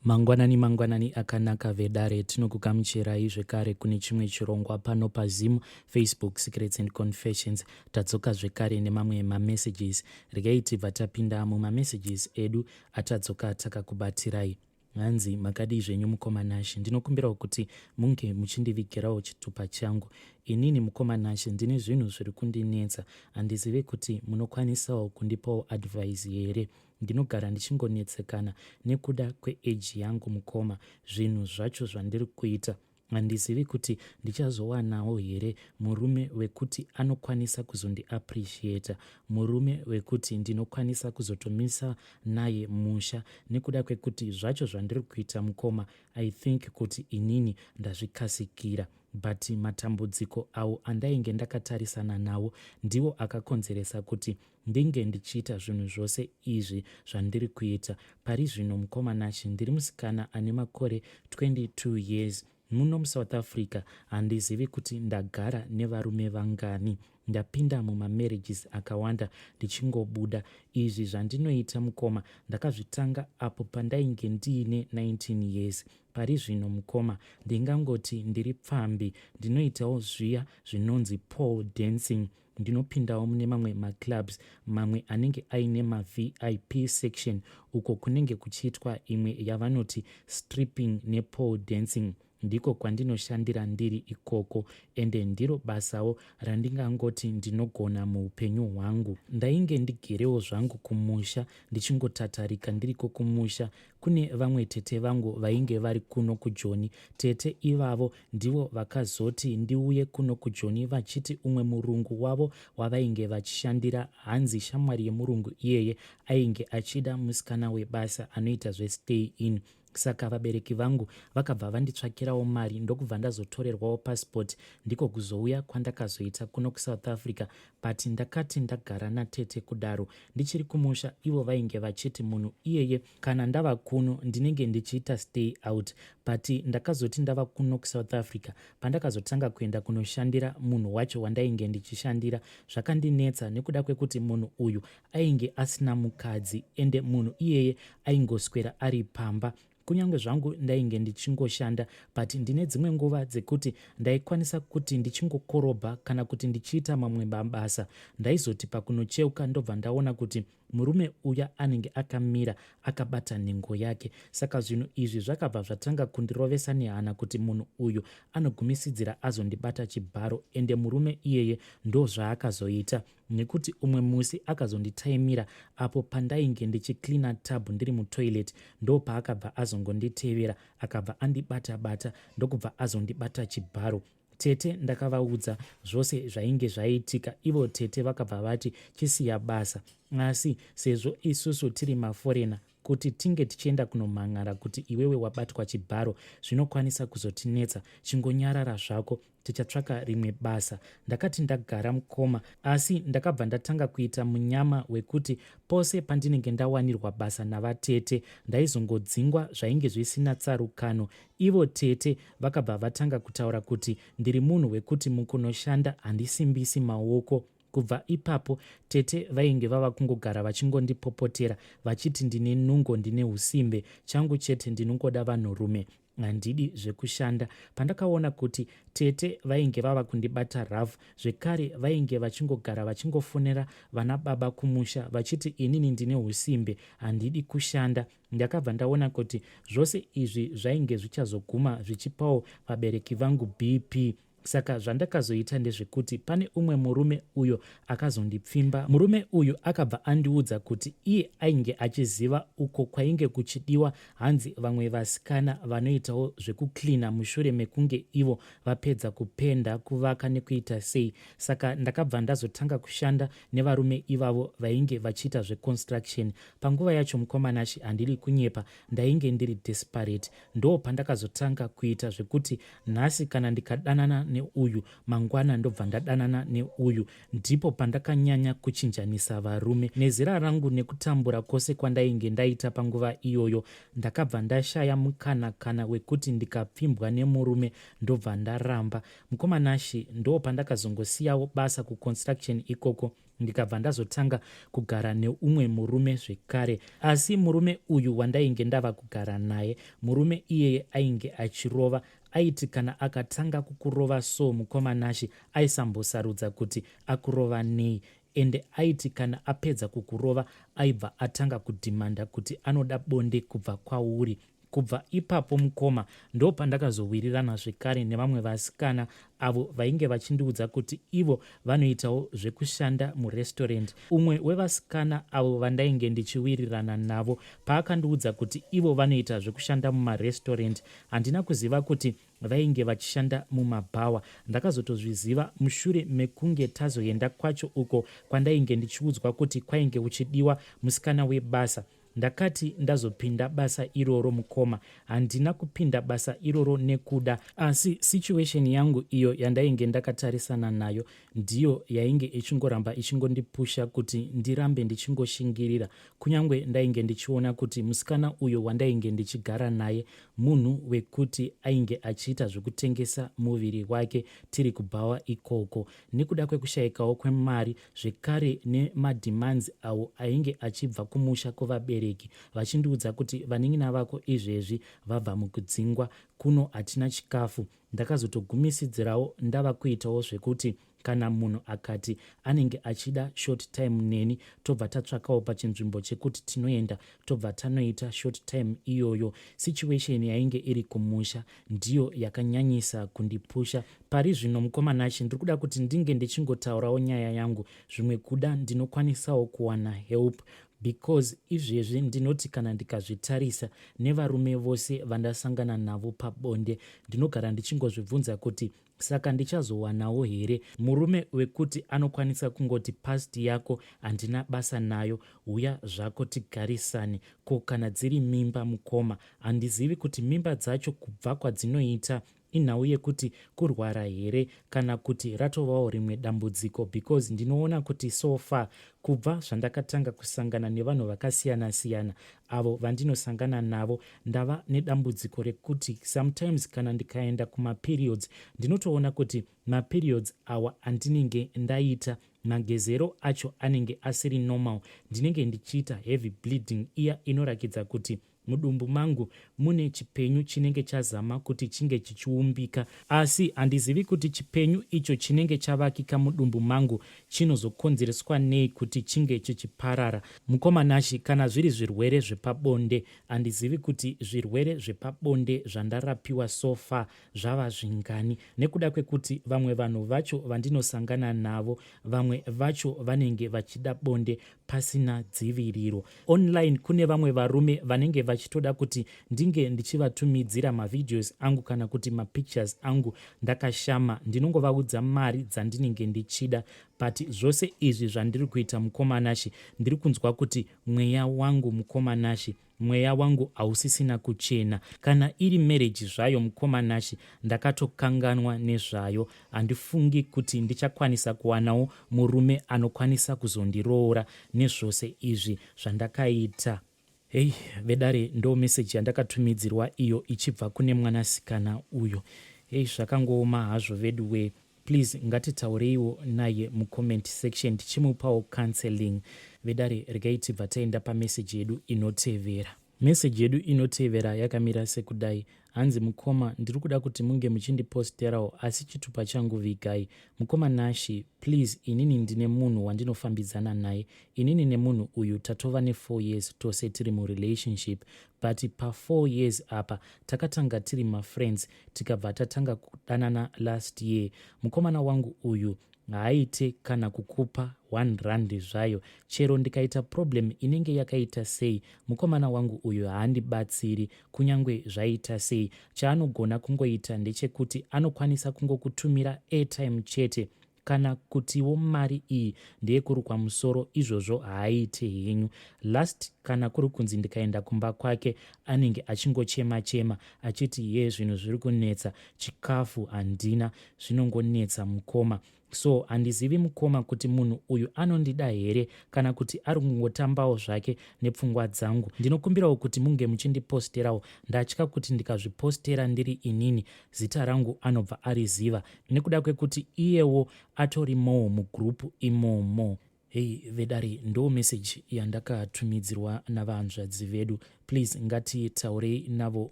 Mangwanani mangwanani akanaka vedare, tinokugamuchirai zvekare kune chimwe chirongwa pano paZim Facebook Secrets and Confessions. Tadzoka zvekare nemamwe mamessages. Regai tibva tapinda mumamessages edu atadzoka takakubatirai. Hanzi makadii zvenyu mukoma Nashe, ndinokumbirawo kuti munge muchindivigirawo chitupa changu. Inini mukoma Nashe ndine zvinhu zviri kundinetsa, handizive kuti munokwanisawo kundipawo advice here. Ndinogara ndichingonetsekana nekuda kweage yangu mukoma, zvinhu zvacho zvandiri kuita handizivi kuti ndichazowanawo here murume wekuti anokwanisa kuzondiappreciata, murume wekuti ndinokwanisa kuzotomisa naye musha nekuda kwekuti zvacho zvandiri kuita mukoma I think kuti inini ndazvikasikira but matambudziko awo andainge ndakatarisana nawo ndiwo akakonzeresa kuti ndinge ndichiita zvinhu zvose izvi zvandiri kuita pari zvino. Mukoma Nashe, ndiri musikana ane makore 22 years muno muSouth Africa. Handizivi kuti ndagara nevarume vangani, ndapinda mumamarriages akawanda ndichingobuda. Izvi zvandinoita mukoma ndakazvitanga apo pandainge ndiine 19 years. Pari zvino mukoma ndingangoti ndiri pfambi, ndinoitawo zviya zvinonzi pole dancing. Ndinopindawo mune mamwe maclubs, mamwe anenge aine maVIP section, uko kunenge kuchiitwa imwe yavanoti stripping nepole dancing. Ndiko kwandinoshandira ndiri ikoko, ende ndiro basawo randingangoti ndinogona muupenyu hwangu. Ndainge ndigerewo zvangu kumusha ndichingotatarika ndiriko kumusha. Kune vamwe tete vangu vainge vari kuno kuJoni. Tete ivavo ndivo vakazoti ndiuye kuno kuJoni vachiti umwe murungu wavo wavainge vachishandira, hanzi shamwari yemurungu iyeye ainge achida musikana webasa anoita zvestay in. Saka vabereki vangu vakabva vanditsvakirawo mari ndokubva ndazotorerwawo passport, ndiko kuzouya kwandakazoita kuno kuSouth Africa. But ndakati ndagara natete kudaro ndichiri kumusha, ivo vainge vachiti munhu iyeye kana ndava kuno ndinenge ndichiita stay out. But ndakazoti ndava kuno kuSouth Africa, pandakazotanga kuenda kunoshandira munhu wacho wandainge ndichishandira, zvakandinetsa nekuda kwekuti munhu uyu ainge asina mukadzi, ende munhu iyeye aingoswera ari pamba. Kunyange zvangu ndainge ndichingoshanda, but ndine dzimwe nguva dzekuti ndaikwanisa kuti ndichingokorobha kana kuti ndichiita mamwe mabasa, ndaizoti pakunocheuka ndobva ndaona kuti murume uya anenge akamira akabata nhengo yake. Saka zvinhu izvi zvakabva zvatanga kundirovesa nehana kuti munhu uyu anogumisidzira azondibata chibharo. Ende murume iyeye ndozvaakazoita, nekuti umwe musi akazonditaimira apo pandainge ndichicleana tub ndiri mutoilet, ndopaakabva azongonditevera, akabva andibata bata ndokubva azondibata chibharo. Tete ndakavaudza zvose zvainge zvaitika. Ivo tete vakabva vati chisiya basa, asi sezvo isusu tiri maforena, kuti tinge tichienda kunomhan'ara kuti iwewe wabatwa chibharo zvinokwanisa kuzotinetsa. Chingonyarara zvako, tichatsvaka rimwe basa. Ndakati ndagara mukoma, asi ndakabva ndatanga kuita munyama wekuti pose pandinenge ndawanirwa basa navatete ndaizongodzingwa zvainge zvisina tsarukano. Ivo tete vakabva vatanga kutaura kuti ndiri munhu wekuti mukunoshanda handisimbisi maoko. Kubva ipapo tete vainge vava kungogara vachingondipopotera vachiti ndine nungo, ndine usimbe, changu chete ndinongoda vanhurume, handidi zvekushanda. Pandakaona kuti tete vainge vava kundibata rough, zvekare vainge vachingogara vachingofonera vana baba kumusha vachiti inini ndine usimbe, handidi kushanda, ndakabva ndaona kuti zvose izvi zvainge zvichazoguma zvichipawo vabereki vangu BP. Saka zvandakazoita ndezvekuti pane umwe murume uyo akazondipfimba. Murume uyu akabva andiudza kuti iye ainge achiziva uko kwainge kuchidiwa hanzi vamwe vasikana vanoitawo zvekucleana mushure mekunge ivo vapedza kupenda, kuvaka nekuita sei. Saka ndakabva ndazotanga kushanda nevarume ivavo vainge vachiita zveconstruction. Panguva yacho mukoma Nashy, handidi kunyepa, ndainge ndiri desperate. Ndo pandakazotanga kuita zvekuti nhasi kana ndikadanana neuyu, mangwana ndobva ndadanana neuyu. Ndipo pandakanyanya kuchinjanisa varume. Nezera rangu nekutambura kwose kwandainge ndaita panguva iyoyo, ndakabva ndashaya mukana kana wekuti ndikapfimbwa nemurume ndobva ndaramba. Mukoma Nashy, ndo pandakazongosiyawo basa kuconstruction ikoko. Ndikabva ndazotanga kugara neumwe murume zvekare, asi murume uyu wandainge ndava kugara naye, murume iyeye ainge achirova. Aiti kana akatanga kukurova so, mukoma Nashe, aisambosarudza kuti akurova nei. Ende aiti kana apedza kukurova, aibva atanga kudhimanda kuti anoda bonde kubva kwauri. Kubva ipapo, mukoma, ndo pandakazowirirana zvekare nevamwe vasikana avo vainge vachindiudza kuti ivo vanoitawo zvekushanda murestorendi. Umwe wevasikana avo vandainge ndichiwirirana navo paakandiudza kuti ivo vanoita zvekushanda mumarestorendi, handina kuziva kuti vainge vachishanda mumabhawa. Ndakazotozviziva mushure mekunge tazoenda kwacho uko kwandainge ndichiudzwa kuti kwainge kuchidiwa musikana webasa. Ndakati ndazopinda basa iroro, mukoma, handina kupinda basa iroro nekuda, asi situation yangu iyo yandainge ndakatarisana nayo ndiyo yainge ichingoramba ichingondipusha kuti ndirambe ndichingoshingirira, kunyange ndainge ndichiona kuti musikana uyo wandainge ndichigara naye munhu wekuti ainge achiita zvekutengesa muviri wake tiri kubhawa ikoko. Nekuda kwekushayikawo kwemari zvekare nemademands awo ainge achibva kumusha kuvabereki, vachindiudza kuti vanin'ina vako izvezvi vabva mukudzingwa, kuno hatina chikafu, ndakazotogumisidzirawo ndava kuitawo zvekuti kana munhu akati anenge achida short time neni, tobva tatsvakawo pachinzvimbo chekuti tinoenda, tobva tanoita short time iyoyo. Situation yainge iri kumusha ndiyo yakanyanyisa kundipusha. Pari zvino, mukoma Nashe, ndiri kuda kuti ndinge ndichingotaurawo nyaya yangu. Zvimwe kuda ndinokwanisawo kuwana help, because izvezvi ndinoti kana ndikazvitarisa nevarume vose vandasangana navo pabonde, ndinogara ndichingozvibvunza kuti saka ndichazowanawo here murume wekuti anokwanisa kungoti, "Past yako handina basa nayo, uya zvako tigarisane." Ko kana dziri mimba, mukoma? Handizivi kuti mimba dzacho kubva kwadzinoita inhau yekuti kurwara here kana kuti ratovawo rimwe dambudziko, because ndinoona kuti so far, kubva zvandakatanga kusangana nevanhu vakasiyana-siyana avo vandinosangana navo, ndava nedambudziko rekuti sometimes kana ndikaenda kumaperiods, ndinotoona kuti maperiods awa andinenge ndaita, magezero acho anenge asiri normal. Ndinenge ndichiita heavy bleeding iya inorakidza kuti mudumbu mangu mune chipenyu chinenge chazama kuti chinge chichiumbika, asi handizivi kuti chipenyu icho chinenge chavakika mudumbu mangu chinozokonzereswa nei kuti chinge chichiparara. Mukoma Nashe, kana zviri zvirwere zvepabonde, handizivi kuti zvirwere zvepabonde zvandarapiwa so far zvava zvingani, nekuda kwekuti vamwe vanhu vacho vandinosangana navo, vamwe vacho vanenge vachida bonde pasina dziviriro. Online kune vamwe varume vanenge vachitoda kuti ndinge ndichivatumidzira mavideos angu kana kuti mapictures angu ndakashama. Ndinongovaudza mari dzandinenge ndichida. But zvose izvi zvandiri kuita, mukoma Nashe, ndiri kunzwa kuti mweya wangu, mukoma Nashe, mweya wangu hausisina kuchena. Kana iri marriage zvayo, mukoma Nashe, ndakatokanganwa nezvayo. Handifungi kuti ndichakwanisa kuwanawo murume anokwanisa kuzondiroora nezvose izvi zvandakaita. Hei vedare, ndo meseji yandakatumidzirwa iyo ichibva kune mwanasikana uyo. Hei, zvakangooma hazvo vedu wee. Please, ngatitaureiwo naye mucomment section tichimupawo counseling. Vedare, regai tibva taenda pameseji yedu inotevera. Meseji yedu inotevera yakamira sekudai. Hanzi, "Mukoma, ndiri kuda kuti munge muchindiposterawo, asi chitupa changu vigai. Mukoma Nashe, please, inini ndine munhu wandinofambidzana naye. Inini nemunhu uyu tatova ne4 years tose tiri murelationship, but pa4 years apa takatanga tiri mafriends, tikabva tatanga kudanana last year. Mukomana wangu uyu haaite kana kukupa R1 zvayo. Chero ndikaita problem inenge yakaita sei, mukomana wangu uyu haandibatsiri kunyange zvaita sei. Chaanogona kungoita ndechekuti anokwanisa kungokutumira airtime chete, kana kutiwo mari iyi ndeyekurukwa musoro, izvozvo haaite henyu. Last, kana kuri kunzi ndikaenda kumba kwake, anenge achingochema chema achiti ye zvinhu zviri kunetsa, chikafu handina, zvinongonetsa, mukoma. So handizivi, mukoma, kuti munhu uyu anondida here kana kuti ari kungotambawo zvake nepfungwa dzangu. Ndinokumbirawo kuti munge muchindiposterawo. Ndatya kuti ndikazvipostera ndiri inini, zita rangu anobva ariziva, nekuda kwekuti iyewo atorimowo mugrupu imomo." Hei vedare, ndo message yandakatumidzirwa navahanzvadzi vedu. Please ngatitaurei navo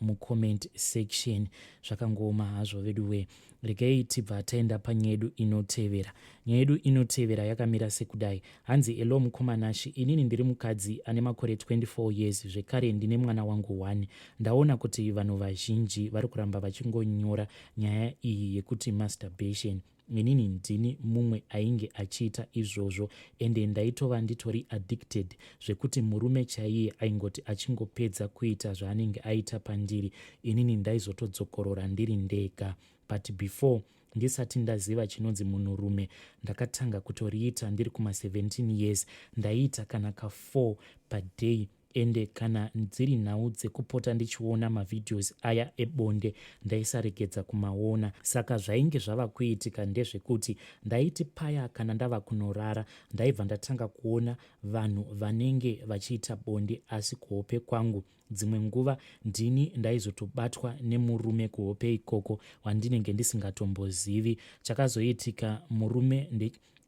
mucomment section. Zvakangooma hazvo vedu wee. Regai tibva taenda panyaya yedu inotevera. Nyaya yedu inotevera yakamira sekudai. Hanzi, "Hello mukoma Nashi, inini ndiri mukadzi ane makore 24 years, zvekare ndine mwana wangu 1. Ndaona kuti vanhu vazhinji vari kuramba vachingonyora nyaya iyi yekuti masturbation. Inini ndini mumwe ainge achiita izvozvo, ende ndaitova nditori addicted zvekuti murume chaiye aingoti achingopedza kuita zvaanenge aita pandiri, inini ndaizotodzokorora ndiri ndega. But before ndisati ndaziva chinonzi munhurume, ndakatanga kutoriita ndiri kuma17 years. Ndaiita kana ka4 paday, ende kana dziri nhau dzekupota ndichiona mavideos aya ebonde, ndaisaregedza kumaona. Saka zvainge zvava kuitika ndezvekuti ndaiti paya kana ndava kunorara, ndaibva ndatanga kuona vanhu vanenge vachiita bonde, asi kuhope kwangu. Dzimwe nguva ndini ndaizotobatwa nemurume kuhope ikoko wandinenge ndisingatombozivi.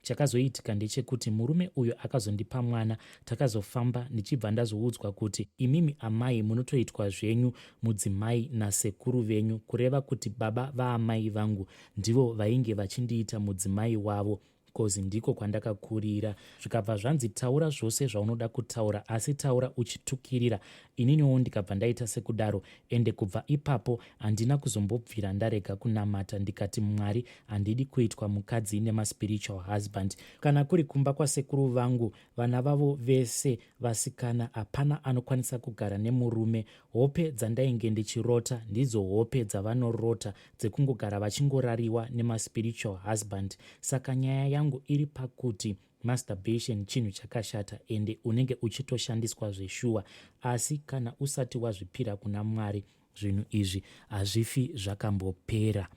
Chakazoitika ndechekuti murume uyu akazondipa mwana. Takazofamba, ndichibva ndazoudzwa kuti, 'Imimi amai, munotoitwa zvenyu mudzimai nasekuru venyu,' kureva kuti baba vaamai vangu ndivo vainge vachindiita mudzimai wavo, 'cause ndiko kwandakakurira. Zvikabva zvanzi, 'Taura zvose zvaunoda kutaura, asi taura uchitukirira.' Ininiwo ndikabva ndaita sekudaro, ende kubva ipapo handina kuzombobvira ndarega kunamata. Ndikati, 'Mwari, handidi kuitwa mukadzi nemaspiritual husband.' Kana kuri kumba kwasekuru vangu, vana vavo vese vasikana, hapana anokwanisa kugara nemurume. Hope dzandainge ndichirota ndidzo hope dzavanorota dzekungogara vachingorariwa nemaspiritual husband. Saka nyaya yangu iri pakuti masturbation chinhu chakashata, ende unenge uchitoshandiswa zveshuwa, asi kana usati wazvipira kuna Mwari, zvinhu izvi hazvifi zvakambopera."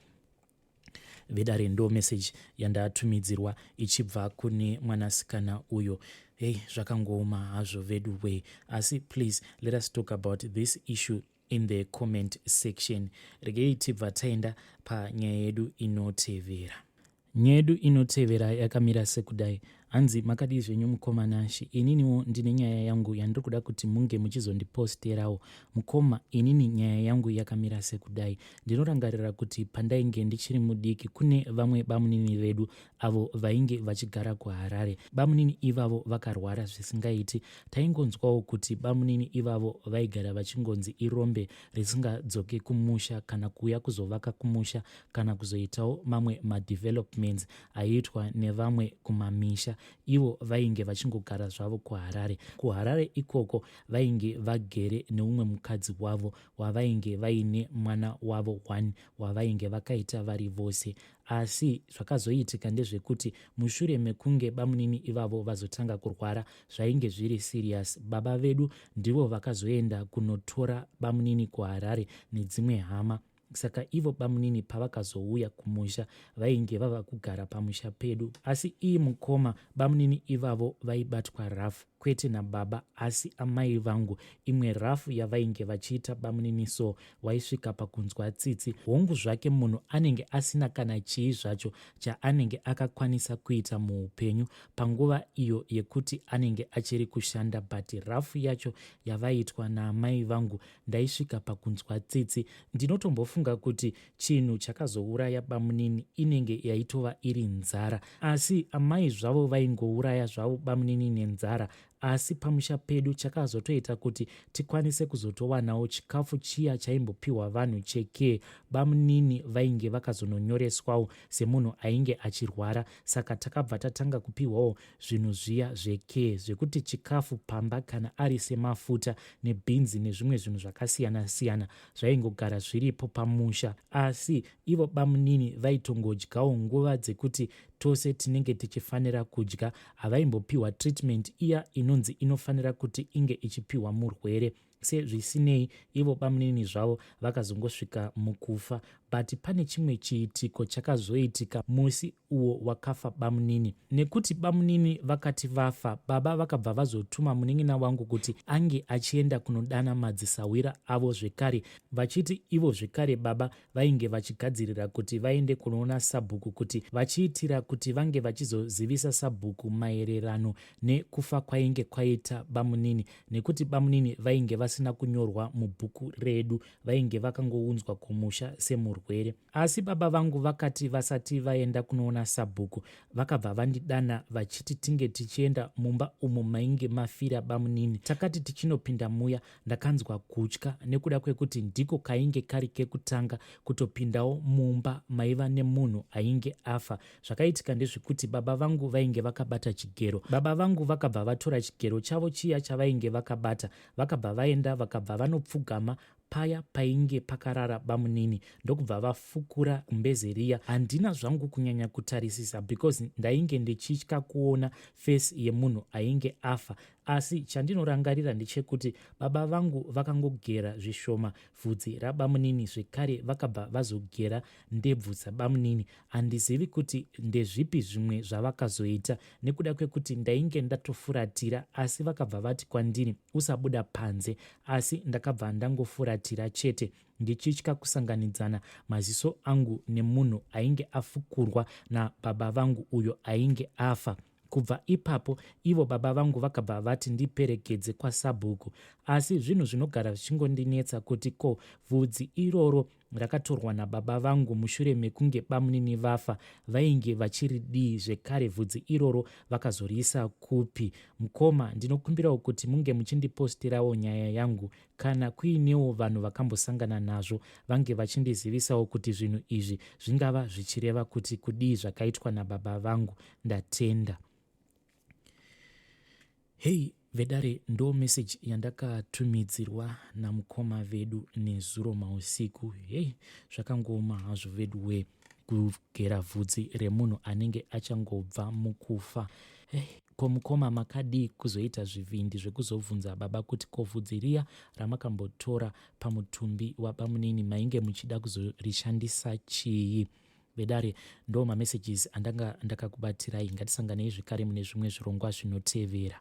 Vedare, ndo message yandatumidzirwa ichibva kune mwanasikana uyo. Hei, zvakangooma hazvo vedu wee, asi please let us talk about this issue in the comment section. Regei tibva taenda panyaya yedu inotevera. Nyaya yedu inotevera yakamira sekudai. Hanzi, "Makadii zvenyu mukoma Nashi? Ininiwo ndine nyaya yangu yandiri kuda kuti munge muchizondiposterawo mukoma. Inini nyaya yangu yakamira sekudai. Ndinorangarira kuti pandainge ndichiri mudiki, kune vamwe bamunini vedu avo vainge vachigara kuHarare. Bamunini ivavo vakarwara zvisingaiti. Taingonzwawo kuti bamunini ivavo vaigara vachingonzi irombe risingadzoki kumusha, kana kuuya kuzovaka kumusha, kana kuzoitawo mamwe madevelopments aiitwa nevamwe kumamisha. Ivo vainge vachingogara zvavo kuHarare. KuHarare ikoko vainge vagere neumwe mukadzi wavo wavainge vaine mwana wavo 1 wavainge vakaita vari vose. Asi zvakazoitika ndezvekuti mushure mekunge bamunini ivavo vazotanga kurwara zvainge zviri serious, baba vedu ndivo vakazoenda kunotora bamunini kuHarare nedzimwe hama. Saka ivo bamunini pavakazouya kumusha, vainge vava kugara pamusha pedu. Asi ii mukoma, bamunini ivavo vaibatwa rough, kwete nababa asi amai vangu. Imwe rough yavainge vachiita bamunini so, waisvika pakunzwa tsitsi. Hongu zvake munhu anenge asina kana chii zvacho chaanenge akakwanisa kuita muupenyu panguva iyo yekuti anenge achiri kushanda, but rough yacho yavaitwa naamai vangu, ndaisvika pakunzwa tsitsi. Ndinotombofunga kuti chinhu chakazouraya bamunini inenge yaitova iri nzara. Asi amai zvavo vaingouraya zvavo bamunini nenzara. Asi pamusha pedu chakazotoita kuti tikwanise kuzotowanawo chikafu chiya chaimbopiwa vanhu chekee, bamunini vainge vakazononyoreswawo semunhu ainge achirwara. Saka takabva tatanga kupiwawo zvinhu zviya zvekee, zvekuti chikafu pamba, kana ari semafuta nebhinzi nezvimwe zvinhu zvakasiyana-siyana, zvaingogara zviripo pamusha. Asi ivo bamunini vaitongodyawo nguva dzekuti tose tinenge tichifanira kudya. Havaimbopiwa treatment iya inonzi inofanira kuti inge ichipiwa murwere. Sezvisinei, ivo bamunini zvavo vakazongosvika mukufa but pane chimwe chiitiko chakazoitika musi uwo wakafa bamunini. Nekuti bamunini vakati vafa, baba vakabva vazotuma munin'ina wangu kuti ange achienda kunodana madzisahwira avo zvekare vachiti ivo zvekare baba vainge vachigadzirira kuti vaende kunoona sabhuku kuti vachiitira kuti vange vachizozivisa sabhuku maererano nekufa kwainge kwaita bamunini nekuti bamunini vainge vasina kunyorwa mubhuku redu vainge vakangounzwa kumusha semurwere. Asi baba vangu vakati vasati vaenda kunoona sabhuku vakabva vandidana vachiti tinge tichienda mumba umo mainge mafira bamunini. Takati tichinopinda muya ndakanzwa kutya nekuda kwekuti ndiko kainge kari kekutanga kutopindawo mumba maiva nemunhu ainge afa. Zvakaitika ndezvekuti baba vangu vainge vakabata chigero. Baba vangu vakabva vatora chigero chavo chiya chavainge vakabata vakabva vaenda vakabva vanopfugama paya painge pakarara bamunini ndokubva vafukura gumbeze riya. Handina zvangu kunyanya kutarisisa because ndainge ndichitya kuona face yemunhu ainge afa asi chandinorangarira ndechekuti baba vangu vakangogera zvishoma vhudzi rabamunini zvekare vakabva vazogera ndebvu dzabamunini. Handizivi kuti ndezvipi zvimwe zvavakazoita nekuda kwekuti ndainge ndatofuratira asi vakabva vati kwandiri usabuda panze asi ndakabva ndangofuratira chete ndichitya kusanganidzana maziso angu nemunhu ainge afukurwa nababa vangu uyo ainge afa. Kubva ipapo ivo baba vangu vakabva vati ndiperekedze kwasabhuku asi zvinhu zvinogara zvichingondinetsa kuti ko vhudzi iroro rakatorwa nababa vangu mushure mekunge bamunini vafa vainge vachiridii zvekare vhudzi iroro vakazoriisa kupi mukoma ndinokumbirawo kuti munge muchindipostirawo nyaya yangu kana kuinewo vanhu vakambosangana nazvo vange vachindizivisawo kuti zvinhu izvi zvingava zvichireva kuti kudii zvakaitwa nababa vangu ndatenda Hey vedare ndo message yandakatumidzirwa namukoma vedu nezuro mausiku. Hey zvakangooma hazvo veduwee kugera vhudzi remunhu anenge achangobva mukufa. Hey, ko mukoma makadii kuzoita zvivindi zvekuzobvunza baba kuti ko vhudzi riya ramakambotora pamutumbi wabamunini mainge muchida kuzorishandisa chii? Vedare ndo mamessages andanga ndakakubatirai. Ngatisanganei zvekare mune zvimwe zvirongwa zvinotevera.